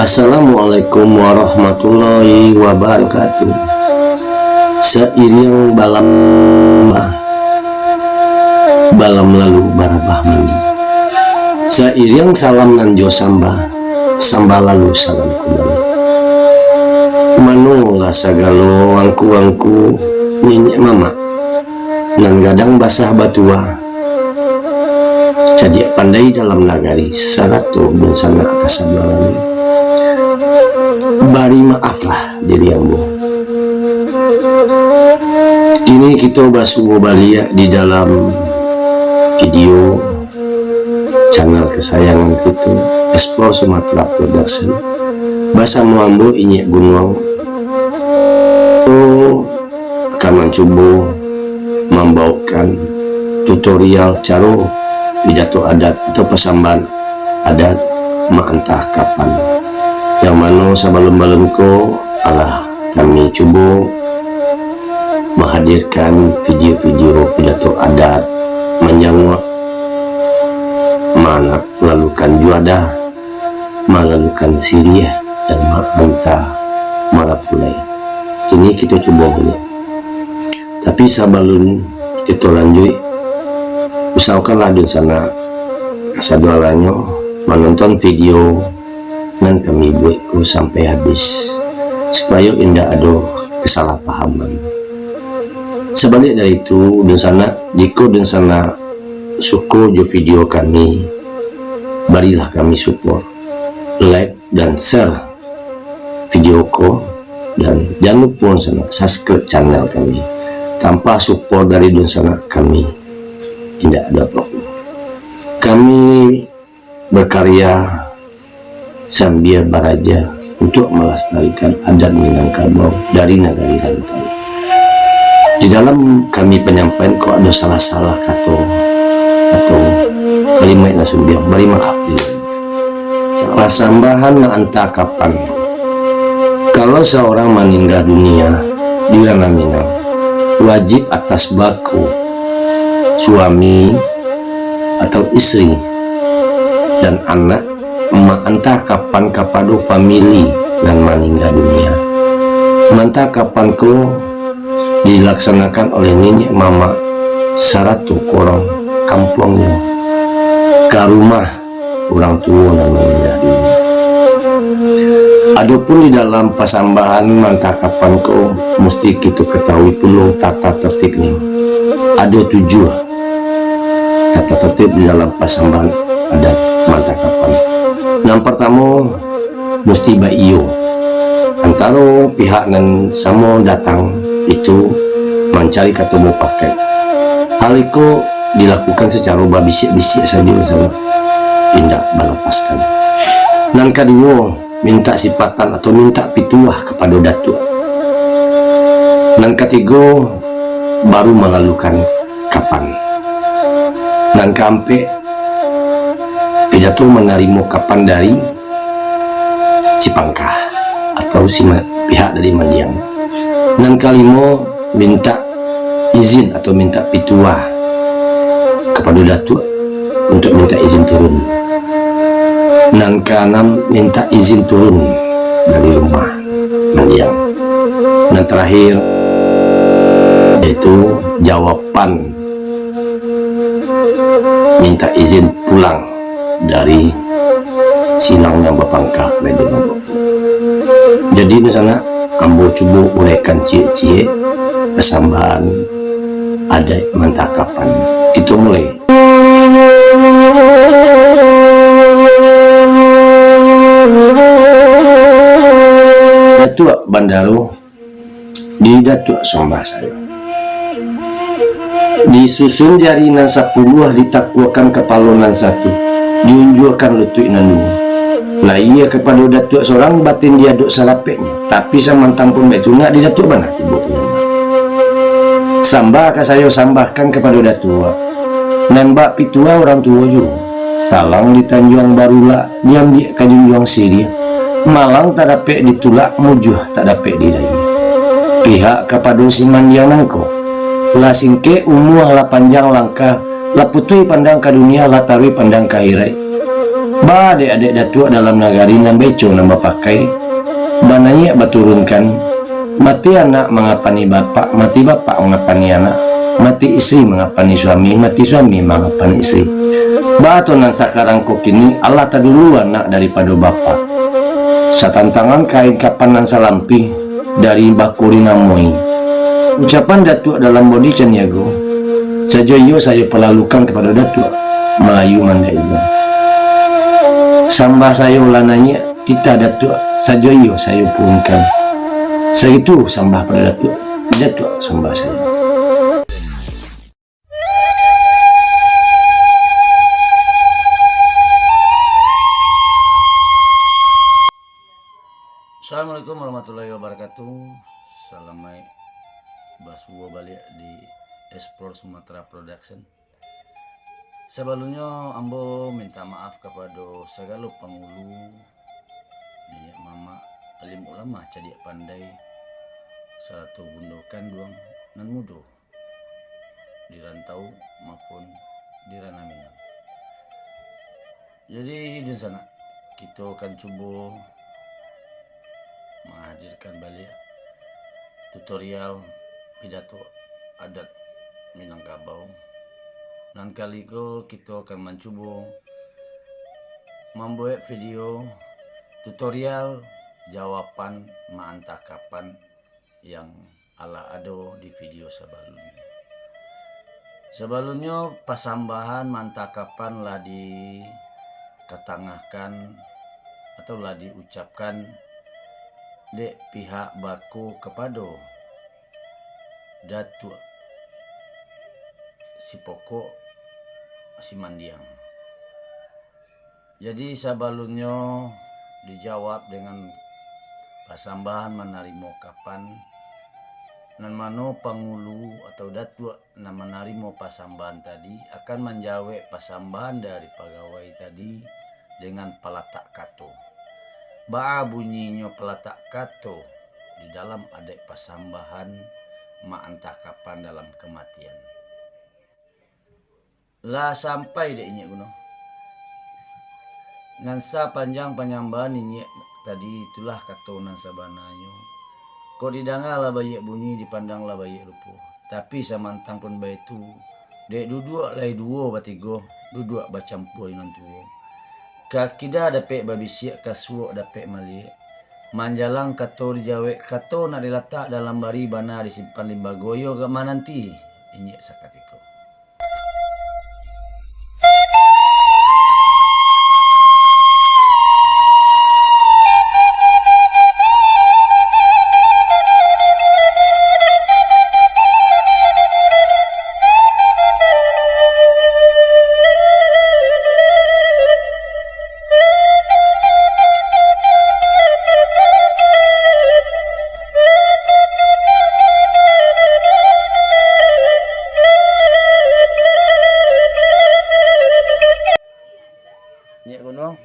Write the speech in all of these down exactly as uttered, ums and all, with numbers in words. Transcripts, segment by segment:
Assalamualaikum warahmatullahi wabarakatuh. Sairiang balam, balam lalu barabah mandi. Sairiang salam nan jo sambah, sambah lalu salam kumbali. Manolah sagalo angku-angku, niniak mamak, nan gadang basah batua, cadiak pandai dalam nagari, sarato dunsanak kasadonyo. Bari maaflah diri ambo. Kini kito basuo baliak di dalam video channel kesayangan kito, Explore Sumatera Production. Basamo ambo Inyiak Gunuang. Oh, akan mancubo mambaokan tutorial caro pidato adat atau pasambahan adat maantah kapan. Yang mano sabalun-balun ko alah kami cubo mahadirkan video-video pidato adat, manjanguak, malalukan juadah, malalukan siriah, dan maantah marapulai. Kini kito cubo baliak. Tapi sabalun kito lanjuik, usahokanlah dunsanak kasadoalahnyo manonton video nan kami buek ko sampai habis, supayo indak ado kasalahpahaman. Sabaliak dari tu, dunsanak, jikok dunsanak suko jo video kami, barilah kami support, like, dan share video ko, dan jan lupo dunsanak subscribe channel kami. Tanpa support dari dunsanak kami, indak ado apo-apo. Kami berkarya sambia baraja untuak malastarikan adat Minangkabau dari nagari rantau. Di dalam kami panyampaian ko ado salah-salah kato atau kalimat nan sumbiang, bari maaf. Pasambahan maantah kapan. Kalau saurang maningga dunia di ranah Minang, wajib atas bako, suami atau istri, dan anak maantah kapan kapado famili nan maningga dunia. Maantah kapan ko dilaksanakan oleh niniak mamak sarato ka urang kampuangnyo, ka rumah urang tuo nan maningga dunia. Adopun di dalam pasambahan maantah kapan ko, musti kito katahui pulo tata tertibnyo. Ado tujuah tata tertib di dalam pasambahan adat maantah kapan. Nan partamo, musti baiyo antaro pihak nan samo datang itu mancari kato mupakaik. Hal iko dilakukan sacaro babisiak-bisiak sajo, samo indak balapaskan. Nan kaduo, mintak sipatan atau mintak pituah kapado datuak. Nan katigo, baru malalukan kapan. Nan kaampek, pidato manarimo kapan dari si pangka atau si ma-, pihak dari mandiang. Nan kalimo, mintak izin atau mintak pituah kapado datuak untuak mintak izin turun. Nan kaanam, mintak izin turun dari rumah mandiang. Nan tarakhir, yaitu jawaban mintak izin pulang dari silang nan bapangka karajo ambo. Jadi, di sanak, ambo cubo uraikan ciek-ciek pasambahan adaik mantakapan. Kito mulai. Datuak Bandaro di Datuak Sambah Sayo. Disusun jari nan sapuluah, ditakuakan kapalo nan satu, diunjuakan lutuik nan duo. Layie kapado Datuak sorang, batin diadok sarapeknyo, tapi samantang pun baitu nak di Datuak bana tibo panyambah. Sambah ka sayo sambahkan kapado Datuak, nan bak pituah urang tuo juo. Talang di Tanjuang Barulak, diambiak ka junjuang siriah. Malang tak dapek ditulak, mujuah tak dapek dilayie. Pihak kapado si mandiang nangko, lah singkek umua, lah panjang langkah, lah putuih pandang ka dunia, lah taruih pandang ka ahiraik. Baa dek adaik datuak dalam nagari nan baico nan bapakai, banaiak baturunkan, mati anak mangapani bapak, mati bapak mangapani anak, mati istri mangapani suami, mati suami mangapani istri. Baa tu nan sakarang ko kini, alah tadulu anak daripado bapak. Satantangan kain kapan nan salampih dari bako dinamoi. Ucapan Datuak dalam bodi caniago, sajo iyo sayo palalukan kapado Datuak, Malayu mandaiak iduang. Sambah sayo lah naiak, titah Datuak, sajo iyo sayo puhunkan. Sagitu sambah pado Datuak, Datuak sambah sayo. Assalamualaikum warahmatullahi wabarakatuh. Salamaik basuo baliak di Explore Sumatera Production. Sabalumnyo, ambo minta maaf kapado sagalo pangulu, niniak mamak, alim ulama, cadiak pandai, sarato bundo kanduang nan mudo di rantau maupun di ranah Minang. Jadi, dunsanak, kito akan cubo mahadirkan baliak tutorial pidato adat Minangkabau. Nan kali ko, kito akan mancubo mambuek video tutorial jawaban maantah kapan yang alah ado di video sabalumnyo. Sabalumnyo, pasambahan maantah kapan lah dikatangahkan atau lah diucapkan dek pihak bako kapado Datuak si pokok, si mandiang. Jadi, sabalumnyo dijawab dengan pasambahan manarimo kapan, nan mano pangulu atau datuak nan manarimo pasambahan tadi akan manjawek pasambahan dari pagawai tadi dengan palatak kato. Baa bunyinyo palatak kato di dalam adaik pasambahan maantah kapan dalam kamatian? Lah sampai dek inyiak guno. Nan sapanjang panyambahan inyiak tadi, itulah kato nan sabananyo. Kok didanga lah baiak bunyi, dipandang lah baiak rupo. Tapi samantang pun baitu, dek duduak lai duo batigo, duduak bacampua inang tuo. Ka kida dapek babisiak, ka suok dapek maliek. Manjalang kato dijawek, kato nak dilatak dalam bari, bana disimpan limbago, iyo agak mananti inyiak sakatiko. Inyiak guno,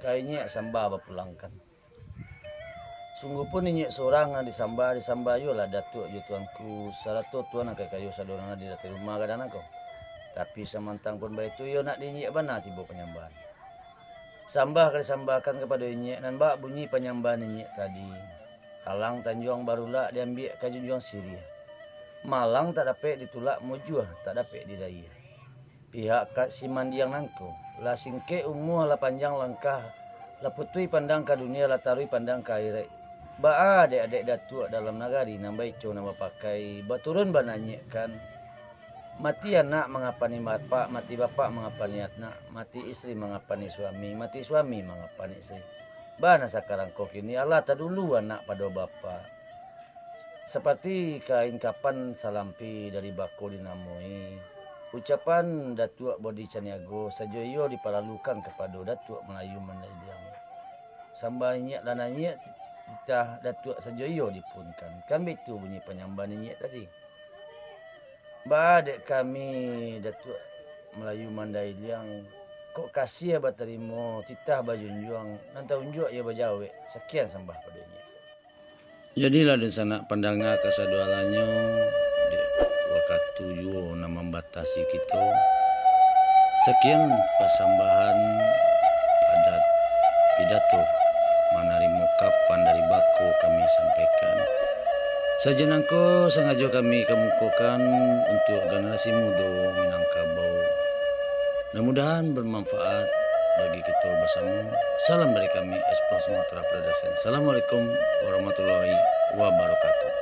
ka inyiak sambah bapulangkan. Sungguahpun inyiak surang nan disambah, disambah juolah Datuak jo Tuanku, sarato Tuan nan ka kayo sadonyo di ateh rumah gadang nangko. Tapi samantang pun baitu, iyo nak di inyiak bana tibo panyambahan. Sambah ka disambahkan kapado inyiak nan bak bunyi panyambahan inyiak tadi. Talang tanjuang barulak diambiak ka junjuang siriah. Malang tak dapek ditulak, mujuah tak dapek didayia. Pihak ka si mandiang nangko, lah singkek umua, lah panjang langkah, lah putuih pandang ka dunia, lah taruih pandang ka akhiraik. Baa dek adek datuak dalam nagari nan baico nan bapakai, baturun bananyiakkan, mati anak mangapani bapak, mati bapak mangapani anak, mati istri mangapani suami, mati suami mangapani istri. Bana sakarang ko kini, alah tadulu anak pado bapak. Sapati kain kapan salampi dari bako dinamoi, ucapan Datuak Bodi Caniago sajo iyo diparalukan kapado Datuak Malayu Mandai Liang. Sambah inyiak lah naiak, titah Datuak sajo iyo dipunkan. Kan baitu bunyi panyambahan inyiak tadi. Baa dek kami Datuak Malayu Mandai Liang, kok kasiah batarimo titah bajunjuang, nan taunjuak iyo bajawek, sakian sambah pado inyiak. Jadilah dunsanak pandanga kasadoalahnyo, dek wakatu juo nan mambatasi kito. Sakian pasambahan adat pidato manarimo kapan dari bako kami sampaikan. Sajo nangko sangajo kami kamukokan untuak generasi mudo Minangkabau. Mudah-mudahan bermanfaat bagi kito basamo. Salam dari kami, Explore Sumatera Production. Assalamualaikum warahmatullahi wabarakatuh.